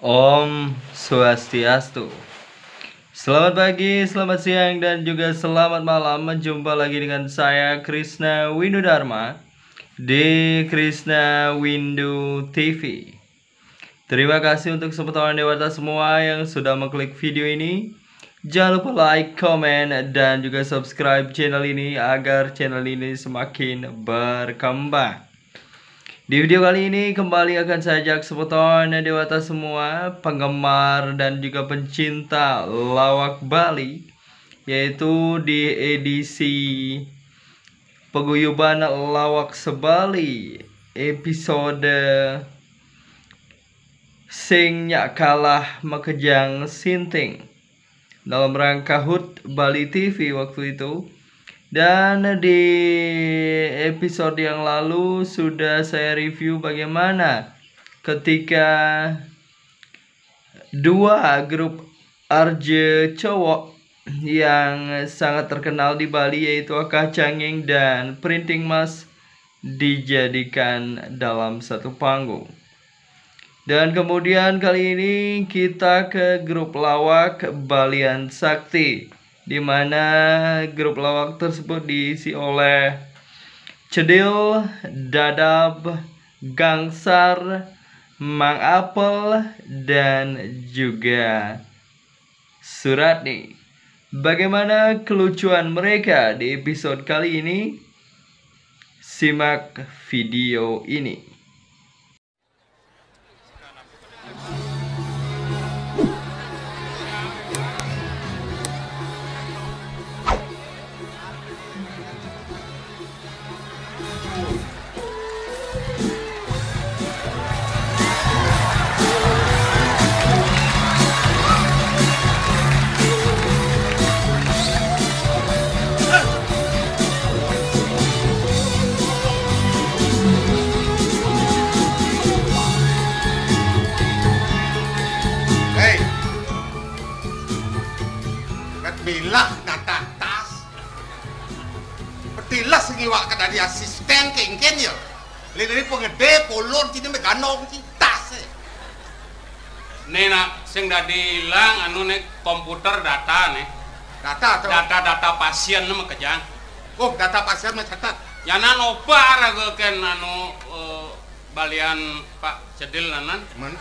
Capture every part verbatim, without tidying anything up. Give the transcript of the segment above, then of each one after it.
Om Swastiastu. Selamat pagi, selamat siang, dan juga selamat malam. Jumpa lagi dengan saya, Krisna Windu Dharma, di Krisna Windu T V. Terima kasih untuk seputaran dewata semua yang sudah mengklik video ini. Jangan lupa like, comment, dan juga subscribe channel ini agar channel ini semakin berkembang. Di video kali ini kembali akan saya ajak seputaran dewata semua, penggemar dan juga pencinta lawak Bali, yaitu di edisi Paguyuban Lawak Sebali episode Sing Nyak Kalah Makejang Sinting, dalam rangka hut Bali T V waktu itu. Dan di episode yang lalu sudah saya review bagaimana ketika dua grup arje cowok yang sangat terkenal di Bali, yaitu Akah Canging dan Printing Mas, dijadikan dalam satu panggung. Dan kemudian kali ini kita ke grup lawak Balian Sakti, di mana grup lawak tersebut diisi oleh Cedil, Dadab, Gangsar, Mang Apel, dan juga Suratni. Bagaimana kelucuan mereka di episode kali ini? Simak video ini. Hei, kat milah nata tas. Petilas ngiwak ke dadi asisten kengken ya. Lili pengede polon sini meganong cintas. Nih nak, sing dadi ilang anu nih, komputer data nih. Data tuh. Data-data pasien nih makejang. Oh, data pasien mah catat. Nyanan oba raga ken anu, eh, balian Pak Cedil nanan. Men.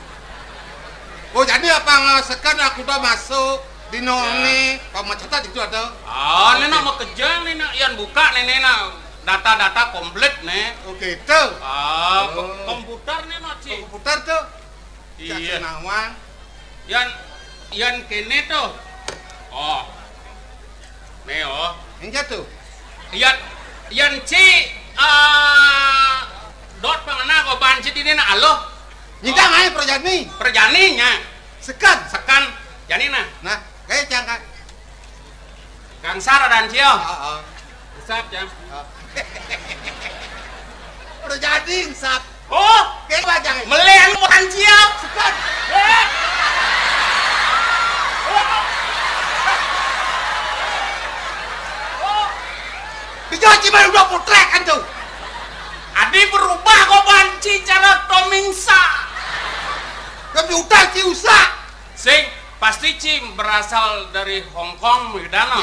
Oh, jadi apa ngasekan aku udah masuk di nongni pamacatat itu ada? Ah, ini nak makejang nih nak, yan buka nih, nih nak, data-data komplit nih. Oh, gitu. Ah, komputer nih nak, Ci. Komputer tuh. Iya. Nawang. Yan, yan kene tuh. Oh. Nih, oh. Yang jatuh. Yan, yan, Ci, ah, dot pangana ko banci dini na aloh. Nyidang ae Prajani. Prajani nya. Sekan. Sekan. Jani nah. Nah, kayak cangkat. Gangsar ada cio. Heeh. Usap ya. Udah jadi insap. Oh, kayak bajang. Melen bukan cio. Sekan. Eh. Dicuci baru dua putrek kan tuh. Adi berubah kok banci cara tomingsa. Tapi utang ci usah. Sing, pasti ci berasal dari Hong Kong, begitu no.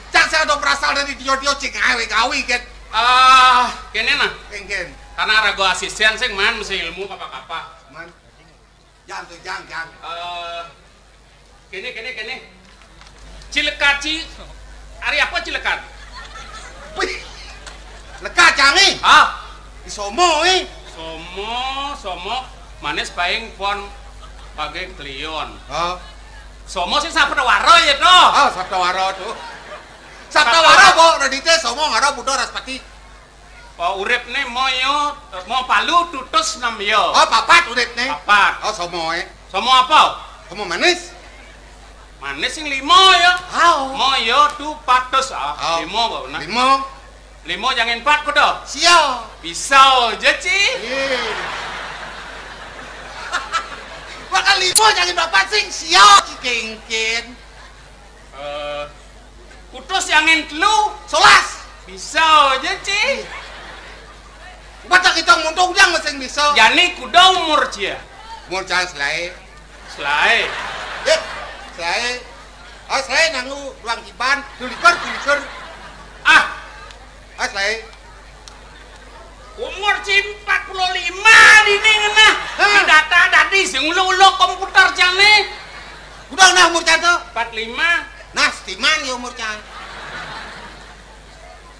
Cak saya udah berasal dari Tio-Tio, cing, awe gawi kan. Ah, kene nah. Kengken. Karena ragu asisten sing man mesti ilmu apa-apa. Man. Jang tuh, jang, jang. Eh, kene, kene, kene. Cilekaci. Ari apa cilekat? Wih. Lekat cangi. Ah. Di somo, eh. Somo, somo. Manis paling pon pakai klion. Oh. Somo sih sapta waro ya tuh. Oh, sapta waro tuh. Sapta waro, bo, radite somo ngaro Buddha Raspati. Oh, urip ne moyo, mo palu tutus nam yo. Oh, papat urip ne. Papat. Oh, somo, eh. Somo apa? Somo manis. Manis sing limo ya. Hao. Moyo tu patus ah. Hao. Limo kok nah. Limo. Limo jangan empat kudo. Sio. Pisau je ci. Iya. Bakal limo jangan empat sing sio ci kengken. Eh, kutus yang telu. Solas. Bisa aja, Ci. Baca kita muntung yang masing bisa. Jani kuda umur cia. Umur jangan selain. Selaé. Yé, selaé. Ah, selaé nanggu duang kiban, tulikur, tulikur. Ah, ah, selaé. Umur ci empat puluh lima dini ngenah. Hah? Di data dadi sing ulo-ulo komputer cang né. Udah nah umur cang to? Empat lima. Nah, setiman ya umur cang.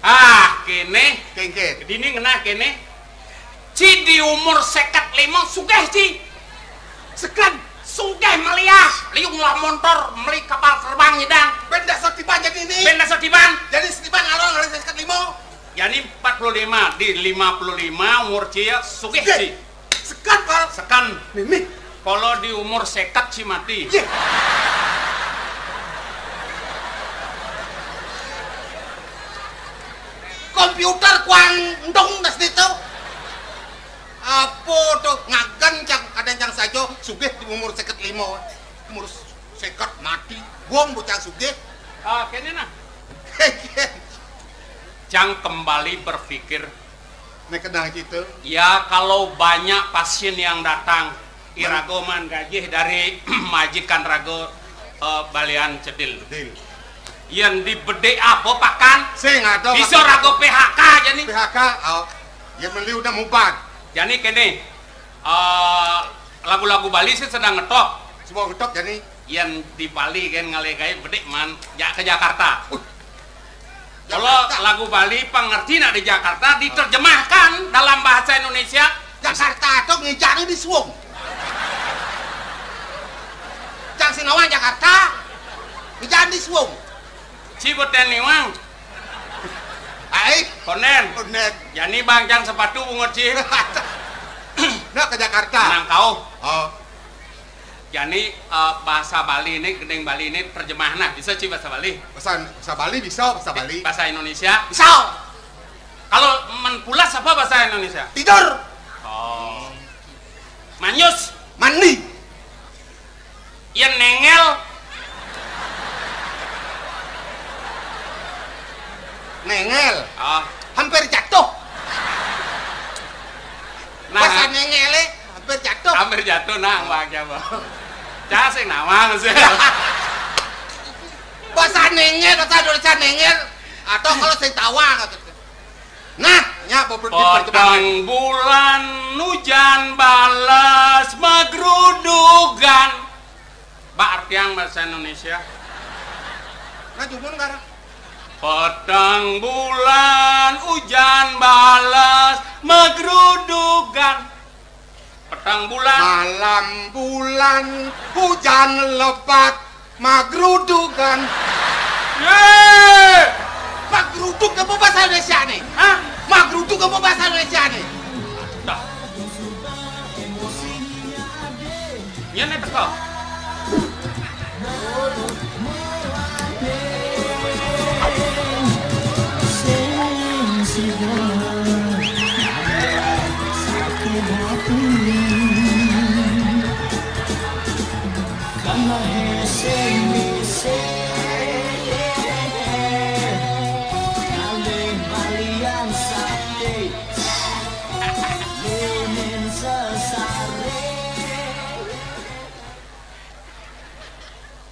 Ah, kéné. Kéngkén. Dini ngenah kéné. Ci di umur seket lima sugih, ci. Seken. Sugih meliah, liu ngelah montor, meli kapal terbang nyidang. Bén dah setiban jani né. Bén dah setiban. Jani setiban ngalor ngalih seket lima. Jani empat puluh lima, di lima puluh lima umur ci ya sugih, sugih, ci. Seken, Pal. Seken. Mimih. Kala di umur seket ci mati. Yé. Komputer kuang ndong das ditu. Apa to ngagen cang, kadén cang saja sugih di umur seket lima. Umur seket mati. Wong bocah sugih. Ah, kéné nah. Cang kembali berpikir. Né kenang kita. Ya, kalau banyak pasien yang datang, iraga maan gajih dari majikan raga, eh, balian cedil. Cedil. Yén dibedik apa pakan? Sing ada bisa raga P H K jani. P H K, oh. Ya meli udah mubat. Jani kéné, eh, lagu-lagu Bali sih sedang ngetop. Semua ngetop jani. Yén di Bali kan ngalih gaé bedik maan, jak ke Jakarta. Uh. Kalau Jakarta. Lagu Bali pengerti nak di Jakarta diterjemahkan dalam bahasa Indonesia. Jakarta to ngejani di suung. Cang sing nawang Jakarta, ngejani di suung. Ci beten niwang. Ai, kondén. Kondén. Jani bang cang sepatu bungut ci. Nak ke Jakarta. Nang kauh. Oh. Jani, eh, bahasa Bali ini, gending Bali ini terjemah nah, bisa ci bahasa Bali? Bahasa, bahasa Bali bisa, bahasa Bali. Bahasa Indonesia? Bisa. Kalau men pulas apa bahasa Indonesia? Tidur. Oh. Manyus? Mandi. Yén néngél? Néngél. Oh. Hampir jatuh. Nah. Pas néngélé hampir jatuh. Hampir jatuh, nah, Bang, coba. Cang sing nawang sih. Basa néngél, basa Indonesia néngél. Atau kalau sing tawang, gitu. Nah, nya beberapa petang bulan ujan bales magrudugan. Ba artian bahasa Indonesia. Nah, cuman karang. Petang bulan ujan bales magrudugan. Petang bulan. Malam bulan hujan lebat magrudugan. Yé! Magrudug apa bahasa Indonesia nih? Hah? Magrudug apa bahasa Indonesia nih? Dah. Nyén né teka.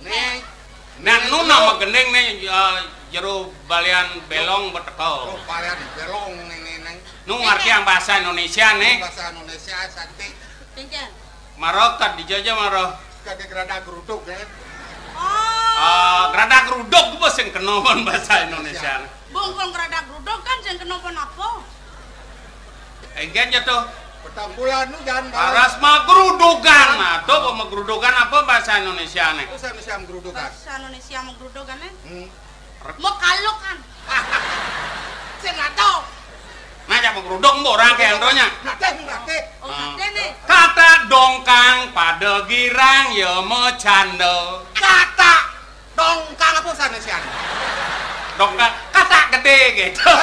Nih. Nah, nu nama gending nih, eh, jero balian belong beteka. Oh, balian belong nih, nih, nih. Nu ngartian bahasa Indonesia nih. Bahasa Indonesia cantik. Mara ka dija ja mara. Kaki gerada geruduk, ya. Oh. Ah, gerada geruduk ku sing kena pun bahasa Indonesia. Bungkul gerada geruduk kan sing kena pun apa? Enggan ja to. Petang bulan hujan. Paras magrudugan. Nah, to kok magrudugan apa bahasa Indonesia nih? Bahasa Indonesia magrudugan. Bahasa Indonesia magrudugan, eh? Hmm. Makalukan. Sing ado. Nah, jak magrudugan mbok orang kayak antonya. Nate, nate. Oh, nate nih. Kata dongkang pada girang ya macanda. Kata dongkang apa sana sih? Dongkang, kata gedé gitu.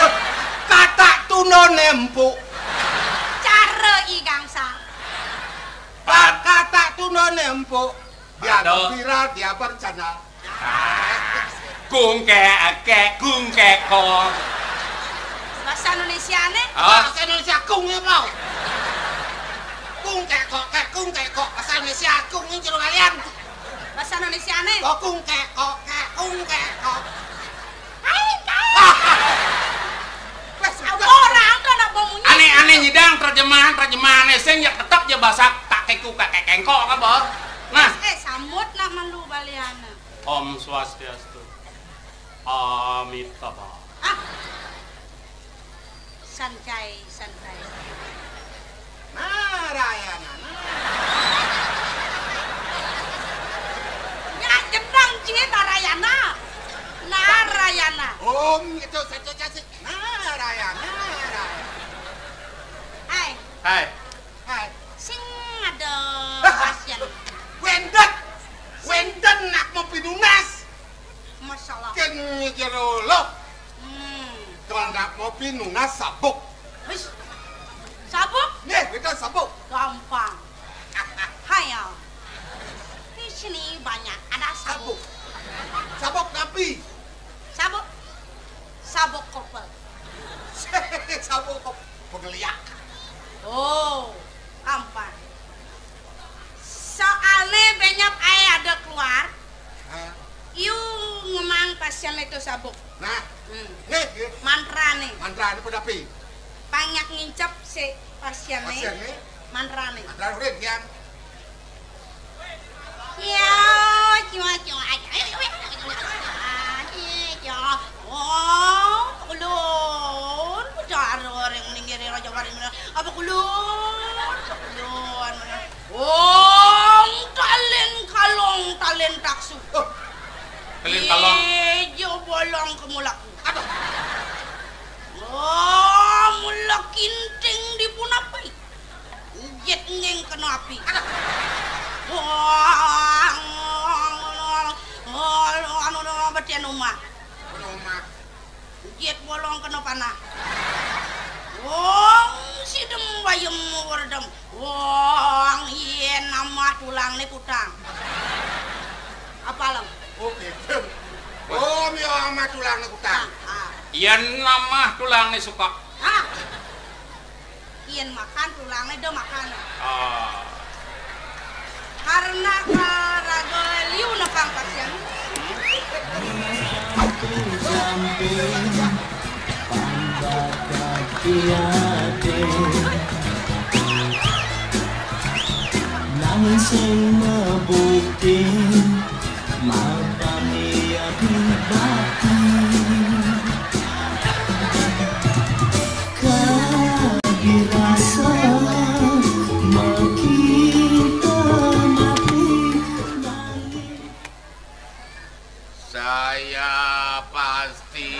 Kata tunda nempu. Cara i gangsa. Kata tunda nempu. Dia gembira, dia bercanda. Kungkek, kek, kungkek, kong. Bahasa Indonesia nih? Ah. Bahasa Indonesia kung ya mau. Kung kekok, kekung kekok, basa Indonesia, kung ning jero balian. Basa Indonesiané? Kokung kekok, kekung kekok. Hai, wes, ora ada nak mau munyi. Ané-ané nyidang terjemahan-terjemahané sing ya tetep ya basa kakeku kakekengkok apa? Nah. Eh, sambut nak malu baliané. Om Swastiastu. Amitabha. Ah. Santai, santai. Narayana, Narayana. Ya, jeneng jenenge Narayana. Narayana. Om itu satu kasih. Narayana, Narayana. Hai. Hai. Hai. Sing ada pasien. Wénten. Wénten nak mau pinunas. Masalah. Kén jero lo. Hmm. Kalau nak mau pinunas sabuk. Wis. Sabuk? Nggih, wénten sabuk. Gampang. Hayo. Di sini banyak ada sabuk. Sabuk. Sabuk napi? Sabuk. Sabuk kopel. Sabuk kop-, pengeliak. Oh, gampang. Soalnya benyap ae ada keluar. Hah? Yu ngemang pasien itu sabuk. Nah. Hmm. Nggih, nggih. Mantrane. Mantrane pun api? Banyak ngincep si pasiennya. Pasiennya? Mantrane. Mantrane udah yang. Ya, cuma, cuma aja. Ayo, ayo, ayo. Ayo, ayo. Oh, kulun. Putar orang meninggal raja baring. Apa kulun? Kulun. Wong talen kalong talen taksu. Oh. Talen kalong. Ijo bolong ke mulaku. Aduh. Wong mula kinting di punapi. Jet ngeng kena api. Aduh. Wong anu, anu, anu, betian umah. Kena umah. Jet bolong kena panah. Wong sidem bayem werdem. Wong yen amah tulang ne kutang. Apa, Lang? Oh, gitu. Oh, mi amah tulang ne kutang. Ah, ah. Yen amah tulang ne suka. Ah. Yen makan, tulangne do makan. Ah. Karena karaga liu nepang pasien. Nanging sing mabukti mapan ati bakti. Kadi rasa makita mati nanging. Saya pasti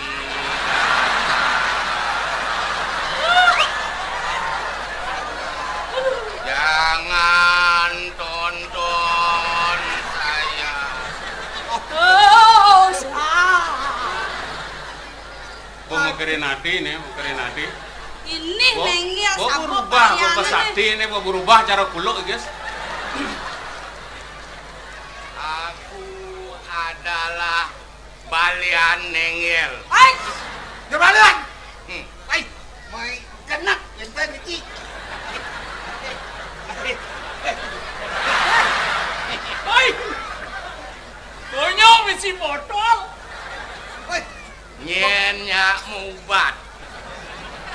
jangan tonton saya. Oh, sa- Bo mekerin ati né, mekerin ati. Ini bo, nengil bo sabuk berubah, bo bayangane. Besakti né, bo berubah cara kuluk, guys. Aku adalah balian nengil. Hai, dia balian. Hmm. Hai, mai genep enten iki. Hai. Banyak misi botol. Hai. Nyén nyak mubat,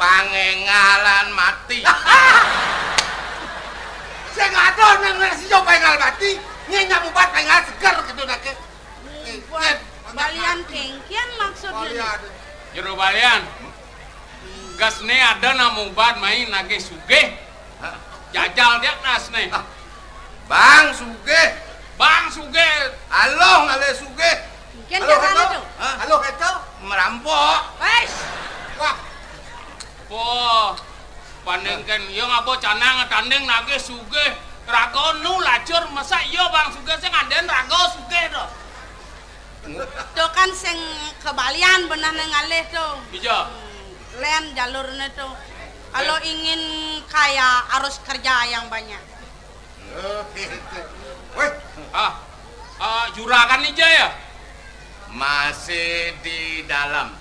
pangéngalan mati. Sing adoh nang nasi jo pangéngal mati, nyén nyak mubat pangéngal seger gitu nake. Mubat. Nyén, balian kéngkén maksudnya. Balian. Jero balian. Gasné ada nang mubat main nagih sugih. Hah? Jajal dia nasné. Ah. Bang Sugih. Bang Sugih. Halo, ngalih sugih. Mungkin halo, dia halo. Halo. Hah? Halo, halo. Merampok. Wes. Wah. Wah. Paning kén, ya ngapa canang tanding nagih sugih. Raga nu lacur, masa iya Bang Sugih sing ngandén raga sugih to? Tuh kan sing kebalian benehné ngalih tuh. Iya. Hmm, lén jalurné tuh. Kalau ingin kaya harus kerja yang banyak. Oh, gitu. Wéh. Ah, ah, juragan ija ya? Masih di dalam.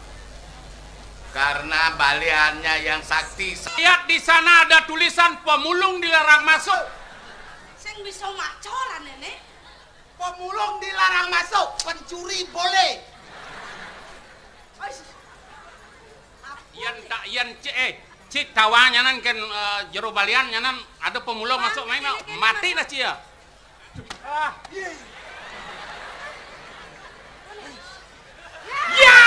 Karena baliannya yang sakti. Lihat, di sana ada tulisan pemulung dilarang masuk. Sing bisa maca ora, Nenek? Pemulung dilarang masuk, pencuri boleh. Yen tak, yen cek, eh, cek tawa nyanan kan, eh, jero balian nyanan ada pemulung masuk main, mati dah cia. Ah, iya. Ya!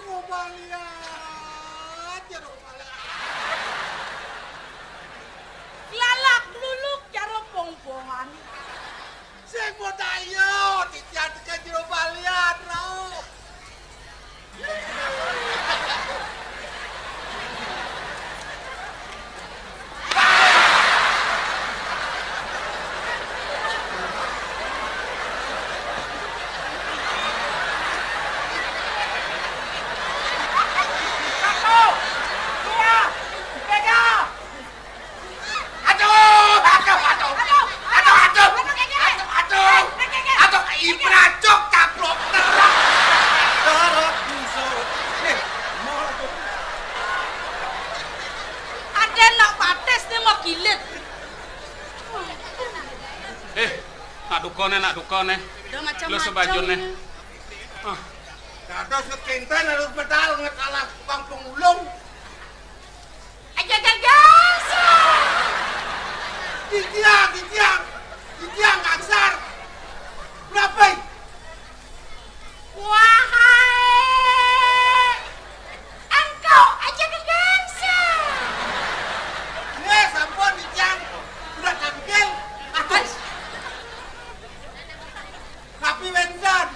Coba lihat, coba lihat. Lalak luluk cara pongpongan. Sing mau tayo, titian tekan jero balian, Raup. Satu, dua, tiga. Aduh, aduh, aduh. Aduh, aduh. Aduh, aduh. Aduh, aduh. Aduh, ibracok caplok. Darah musuh. Nih, mau tuh. Ada nak pates nih mau gilet. Eh, nak dukone, nak dukone. Udah macam-macam. Lu sebajune. Ah. Dados ngekinten harus medal ngekalah tukang pengulung. Aja gagas. Titiang, titiang. Titiang kangsar. Berapa? Wahai engkau aja gagas. Ya, sampun, titiang. Udah tangkil. Aduh. Tapi wenten.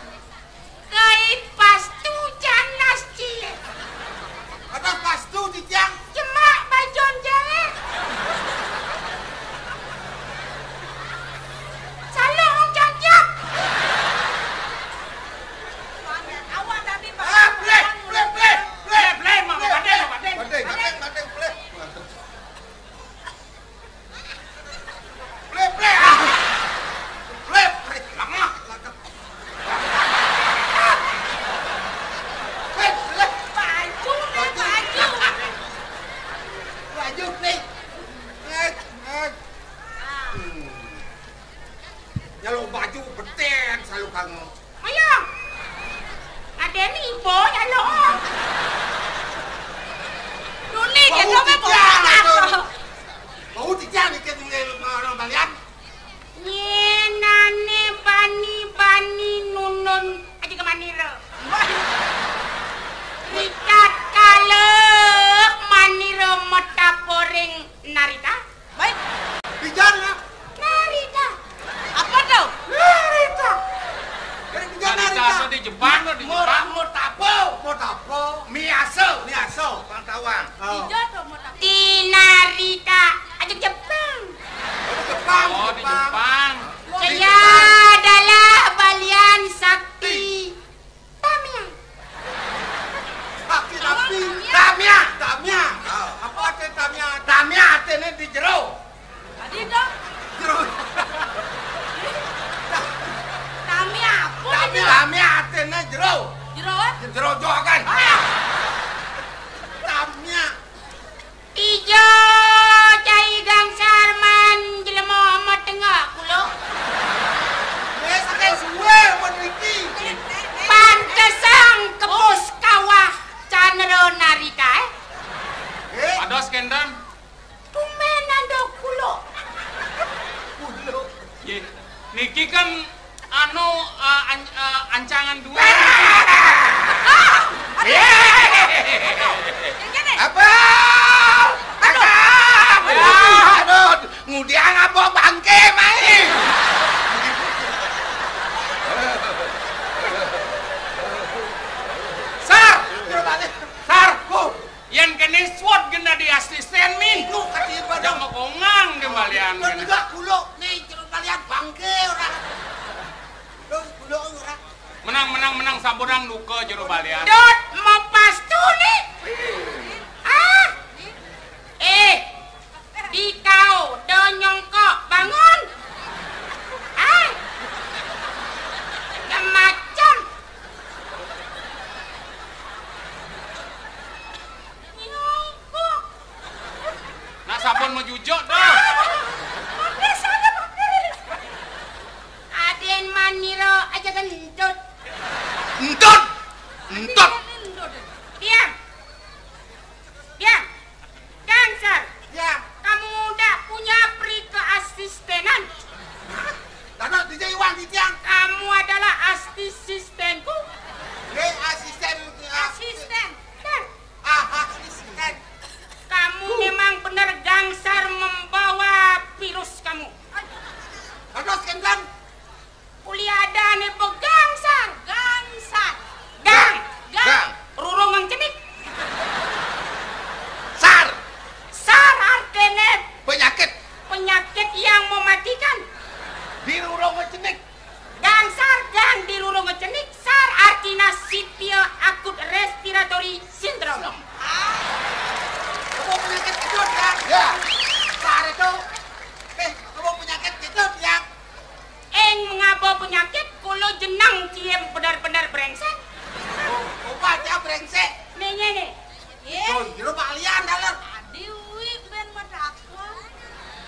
Kai pastu janas cilik. Atas pastu titiang. Jemak bajon jelek. Salah wong jajak. Awak tadi. Ah, bleh, bleh, bleh, bleh. Bleh, bleh, mau badeng, badeng. Badeng, badeng, badeng, bleh. Bleh, bleh, ah. Bleh, bleh, lemah. Bleh, bleh. Baju, baju. Baju, nih. Nih, nih. Hmm. Nyalo baju beten selalu kamu. Ayo. Ada ni ibu nyalo. Duni. Bau kita, bau. Bau kita ni ke tunggal orang balian. Nyenane bani-bani nunun aja ke manira. Rikat kalek manira metaporing narita. Baik. Bijan ya. Narita. Apa tuh? Narita. Dari bijan narita. Narita itu di Jepang tuh, di Jepang. Mau tapo? Mau tapo? Miyaso. Miyaso, pangtawang. Oh. Di Jepang. Di narita. Aja Jepang. Oh, di Jepang. Oh, di Jepang. Saya adalah balian sakti. Tamia. Sakti, sakti. Tamia. Tamia. Oh, apa arti tamia? Tamia artinya di jero. Tadi dong. Jero. Tamia apa? Tamia, tamia artinya jero. Jero, eh? Jero jogan. Ah. Tamia. Ijo cai gangsar man jelema metengah kulo. Wis akeh suwe men iki. Pantesang kebus kawah canero narita, eh. Eh? Pados kenten. Tumben ando kulo. Kulo. Ye, niki kan anu, eh, an-, eh, ancangan dua. Ah! Aduh. Ye. Aduh. Yang kene. Apa? Aduh. Aduh. Aduh. Ngudiang apa bangke mai? Sar. Sar. Yen kene suwet gen dadi asisten mi. Lu katiba dong. Jangan ongang kembalian. Kan kene. Enggak kulo nih, jero balian bangke ora. Lu kulo ora. Menang, menang, menang, sampunang duka jero balian. Dot mepastu nih. Ah. Eh. Dikau do nyongkok bangun. Ah. Macam-macam. Jujur dah. Bagus, ada bagus. Aden manira aja gendut. Entut. Entut. Diam. Diam. Gangsar. Ya. Kamu tidak punya pri keasistenan. Hah? Dana D J Iwan di tiang. Kamu adalah asistenku. Asisten. Asisten. Dan ah, asisten. Kamu memang benar gangsar membawa virus kamu. Terus, Kendang? Kuliah ada nih, begangsar. Gangsar. Gang. Gang. Rurung yang cenik. Sar. Sar artinya penyakit. Penyakit yang mematikan. Di rurung yang cenik. Gangsar, gang di rurung yang cenik. Sar artinya severe acute respiratory syndrome. Kamu penyakit kejut, ya? Ya. Sar itu. Eh, kamu penyakit kejut, ya? Eng mengaba penyakit, kulo jeneng cie benar-benar brengsek. Oh, apa aja brengsek? Nih, nih, nih. Jero balian dalam. Adi wi ben madakwa.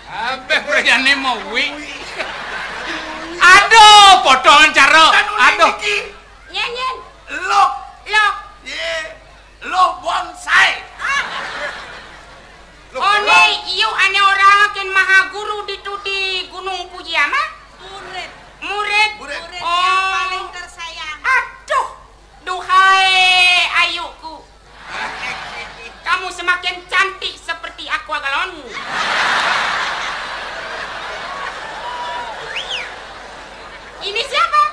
Abeh, brayane mau wi. Aduh, potongan cara. Aduh. Nyen, nyen. Lo. Lo. Ye. Lo bonsai. Ah. Lo, one lo. Iyo ane orang ken maha guru ditu di Gunung Fujiyama. Murid. Murid. Murid. Murid yang paling tersayang. Aduh. Duhai ayuku. Kamu semakin cantik seperti aqua galon. Ini siapa?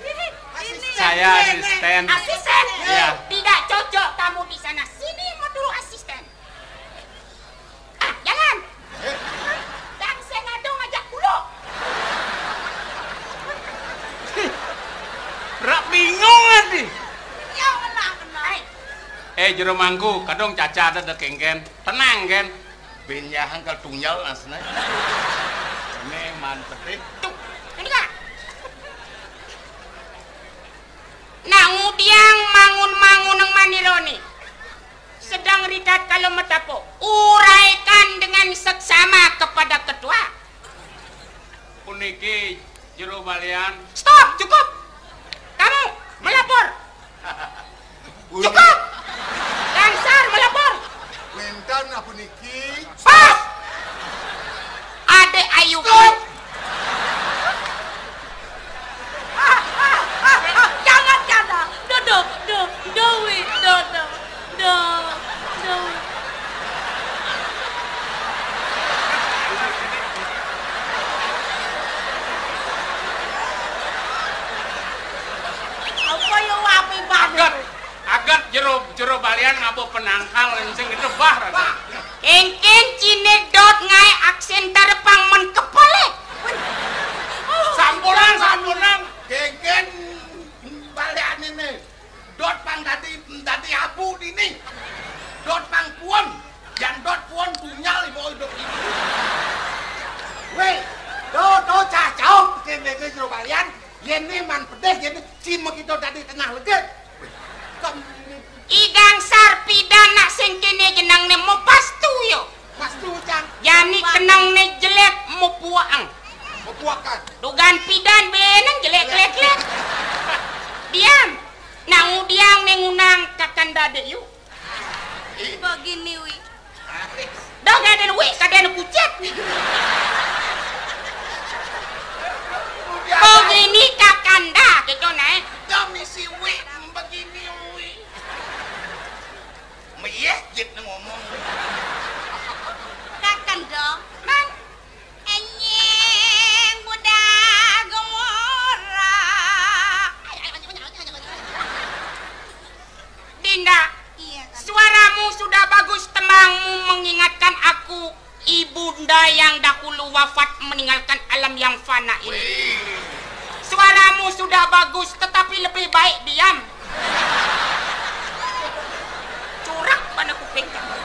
Ini. Saya asisten. Asisten? Iya. Tidak cocok kamu di sana. Sini, mau dulu asisten. Ah, jalan. Dang sing ado ngajak kulo. Rak bingung ati. Ya, kena, kena. Eh, jero mangku, kadung cacat ada kengken. Tenang, Ken. Benyahang kal tunggal asne. Ini man pedih. Tuh, ini kan. Nah, ngudiang mangun-mangun nang manironi. Sedang ridat kalau metapo, uraikan dengan seksama kepada ketua. Puniki jero balian. Stop, cukup. Kamu melapor. Cukup. Gangsar melapor. Wénten puniki. Pas. Adek Ayu. Stop. Jangan, jangan. Duh, duh, duh, duh, wi, duh, duh, duh, duh. Apa ya, wapi banget? Agat, agat jero, jero balian ngabo penangkal sing gedebah. Pak. Engken cine dot ngae aksen tarepang men kepale. Sampunan, sampunan. Kengken balian ini. Dot pang dadi, dadi abu dini. Dot pang puon. Yan dot puon tunyal ibu hidup ini. Weh, do, do cacau, kene ke jero balian. Yen ne man pedeh, yen ne cima kita dadi tengah legit. Kem- Igang sar pidan nak sing kene jenang ne mo pastu yo. Pastu, Cang. Jani kenang ne jelek mo puang. Mo puakan. Dugan pidan beneng jelek, jelek, jelek. Diam. Nang udiang ne ngunang kakanda de yu. Begini, wi. Dah kaden wi, kaden kucet. Begini kakanda, gitu, nah. Kami si wi, begini, wi. Meyeh, jit ngomong. Kakanda. Man. Enying budak gemora. Dinda, iya, kan? Suaramu sudah bagus, tembangmu mengingatkan aku, ibunda yang dahulu wafat meninggalkan alam yang fana ini. Wih. Suaramu sudah bagus, tetapi lebih baik diam. Curak pada kuping kamu.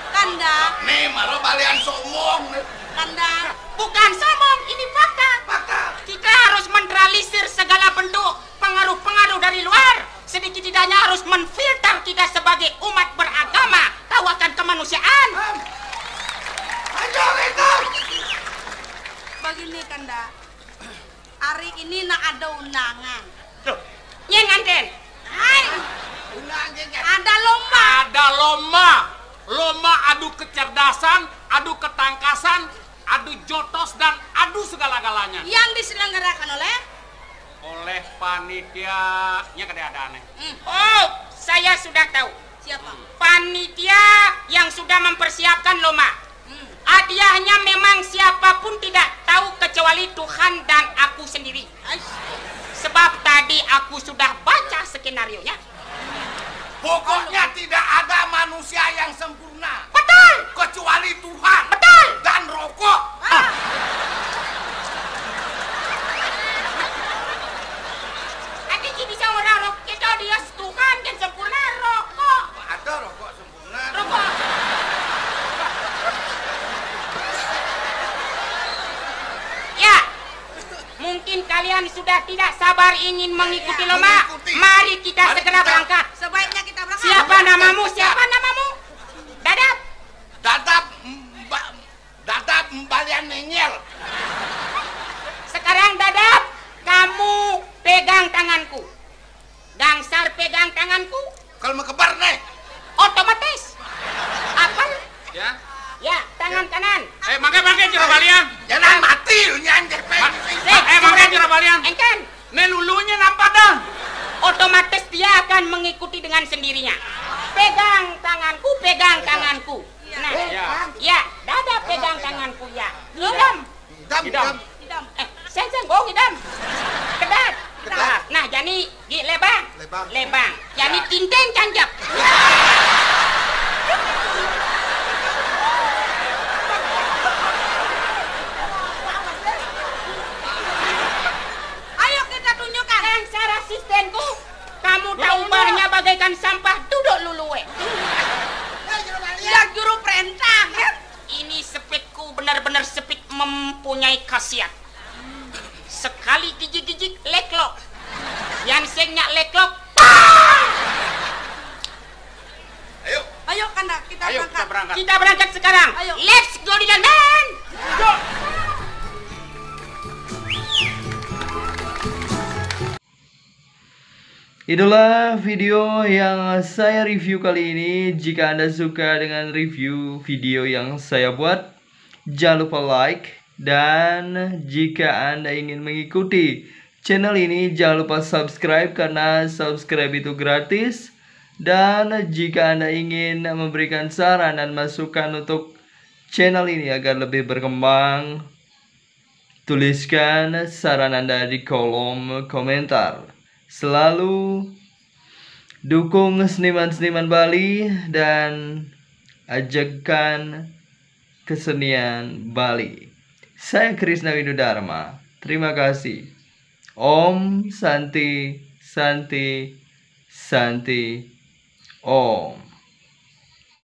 Kanda. Nih, malah balian sombong nih. Kanda. Bukan sombong, ini fakta. Fakta. Kita harus meneralisir segala bentuk pengaruh-pengaruh dari luar. Sedikit tidaknya harus menfilter kita sebagai umat beragama. Tahu akan kemanusiaan. Am. Ini nak ada undangan. Nyai nganten. Hai, Undangan. Ada lomba. Ada lomba. Lomba adu kecerdasan, adu ketangkasan, adu jotos dan adu segala-galanya. Yang diselenggarakan oleh Oleh panitia nya kada ada aneh. Oh, saya sudah tahu. Siapa? Panitia yang sudah mempersiapkan lomba. Hadiahnya memang siapapun tidak tahu kecuali Tuhan dan aku sendiri. Ais, Sebab tadi aku sudah baca skenario-nya. Pokoknya tidak ada manusia yang sempurna Betul, kecuali Tuhan betul. Dan rokok. Ati ci bisa orang rokok kita dia Tuhan dan sempurna rokok. Ada rokok sempurna. Rokok. Ya, mungkin kalian sudah tidak sabar ingin mengikuti lomba. Mengikuti. Mari kita Mari segera kita. Berangkat. Sebaiknya kita berangkat. Siapa namamu? Siapa namamu? Dadap. Dadap mba, Dadap mbalian nengel. Sekarang Dadap, kamu pegang tanganku. Gangsar pegang tanganku. Kalau mekebar nih. Otomatis. Apa? Ya. Ya, tangan kanan. Eh, mangke mangke jero balian. Jangan mati lu nyan deh. Eh, mangke jero balian. Engken. Nih lulunya nampak dah. Otomatis dia akan mengikuti dengan sendirinya. Pegang tanganku, pegang tanganku. Nah, Ya. ya, Dadap pegang tanganku ya. Ngidam. Idam, Idam. idam. Idam. Eh, sen sen bohong idam. Kedat. Kedat. Nah, jadi di lebang. Lebang. Lebang. Jadi tinten canjap. Ayo kita tunjukkan. Gangsar asistenku, kamu tak ubahnya bagaikan sampah duduk lulue. Yang juru perintah kan? Ini sepitku benar-benar sepit mempunyai khasiat. Sekali gijik-gijik leklok. Yang sengnya leklok. Ayo. Ayo kanda kita Ayo berangkat. Kita berangkat. Kita berangkat sekarang. Ayo. Let's go di dalam. Itulah video yang saya review kali ini. Jika Anda suka dengan review video yang saya buat, jangan lupa like. Dan jika Anda ingin mengikuti channel ini, jangan lupa subscribe karena subscribe itu gratis. Dan jika Anda ingin memberikan saran dan masukan untuk channel ini agar lebih berkembang, tuliskan saran Anda di kolom komentar. Selalu dukung seniman-seniman Bali dan ajakkan kesenian Bali. Saya Krisna Windu Dharma. Terima kasih. Om Santi, Santi, Santi, Om.